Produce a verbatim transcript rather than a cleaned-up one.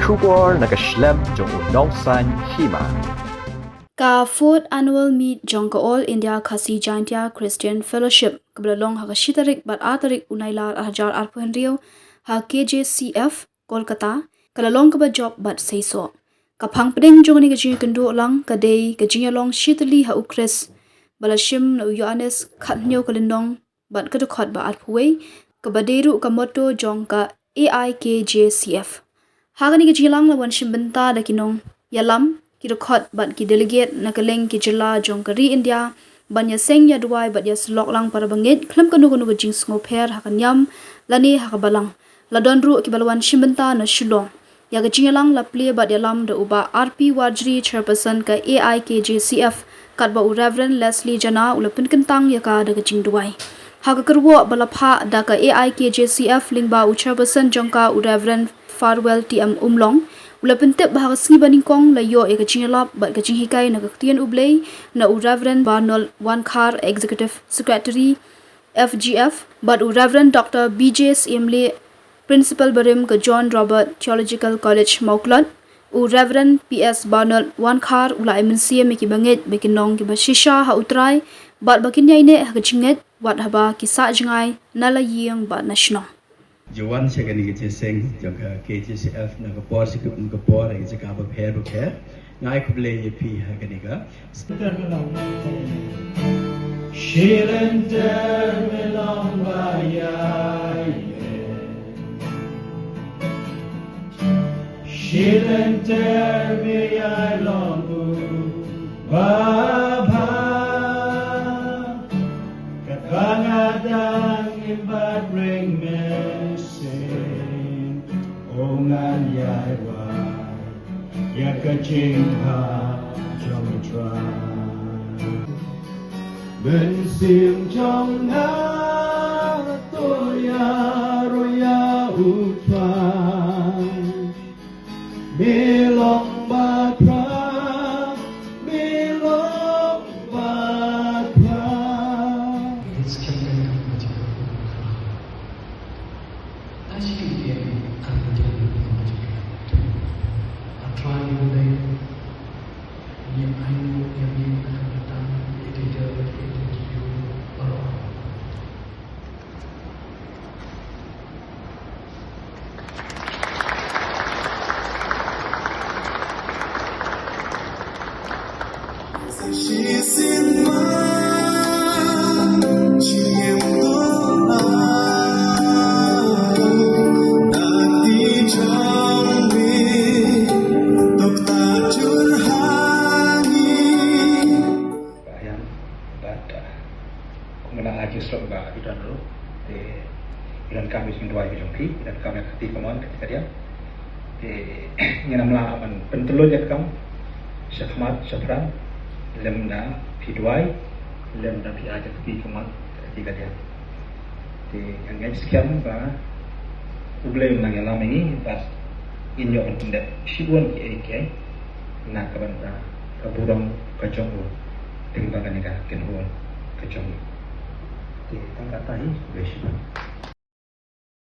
Khubor na ka shlem jong u Nongsaiñ Hima. Ka fourth annual meet jong ka All India Khasi Jaintia Christian Fellowship kaba la long ha ka shi tarik bad ar tarik u Nailar ar hajar arphew hynriew ha K J C F Kolkata ka la long kaba jop bad seisoh. Ka phang pdeng jong kane ka jingïakynduh lang ka dei ka jingïalong shi tylli ha u Khrist ba la shim na u Ïoannis khathynñiew ka lynnong bad ka dkhot ba arphew wei, kaba dei ruh ka motto jong ka A I K J C F. Ha kane ka jingïalang la wan shim bynta da ki nongïalam, ki dkhot bad ki delegate na kylleng ki jylla jong ka ri India ban ïaseng ïaduwai bad ïasyllok lang para bangeit khlem kano kano ka jingsngewpher ha ka niam lane ha ka balang. La don ruh kiba la wan shim bynta na Shillong. Ïa ka jingïalang la plie bad ïalam da u Bah R P Warjri, Chairperson ka A I K J C F, katba u Reverend Leslie Jana u la pynkyntang ïa ka da ka jingduwai. Ha ka kyrwoh ba la phah da ka A I K J C F lyngba u Chairperson jong ka, u Reverend Farwell T M Umlong, u la pyntip ba ha ka sngi ba nyngkong la ïoh ïa ka jingïalap bad ka jinghikai na ka Ktien U Blei na u Reverend Barnold Wankhar, Executive Secretary F G F, bad u Reverend Doctor B J Syiem Principal barim ka John Roberts Theological College Mawktlot, u Reverend P S Barnold Wankhar u la ai mynsiem ïa ki bangeit ba kin long kiba shisha ha U Trai bad ba kin ïaineh ha ka jingngeit wat haba ki sah jngai na la ïing bad na shnong. Ju wan sha kane ka jingïaseng jong ka K J C F na ka por sha ka por ha ka jaka bapher bapher. Nga ai khublei ïa phi ha kane ka. Shi lynter me long ba ïaineh. Shi lynter me ïai long u babha. Katba nga dang im bad ring mynsiem, oh ngan ïai wai ïa ka jingkha jong U Trai. Mynsiem jong nga to ïaroh ïa U Trai. Me long ba khraw, me long ba khraw. Ba ïa, bad, uh, kumba nga la ïathuh ba ki don ruh, te ki donkam ïa ka jingduwai ka jong phi, ki donkam ïa ka kti kamon, ka kti kadiang. Te ngin ym lah ban pyntylluid ïa ka kam shakhmat shaphrang lymda phi duwai, lymda phi ai ïa ka kti kamon, ka kti kadiang. Te nga ngeit skhem ba U Blei un nang ïalam ïa ngi bad ngin ïoh ban pyndep shibun kiei kiei na ka bynta ka burom ka jong u, teng ba kane ka kynhun ka jong u. Te tang katta hi, U Blei shibun.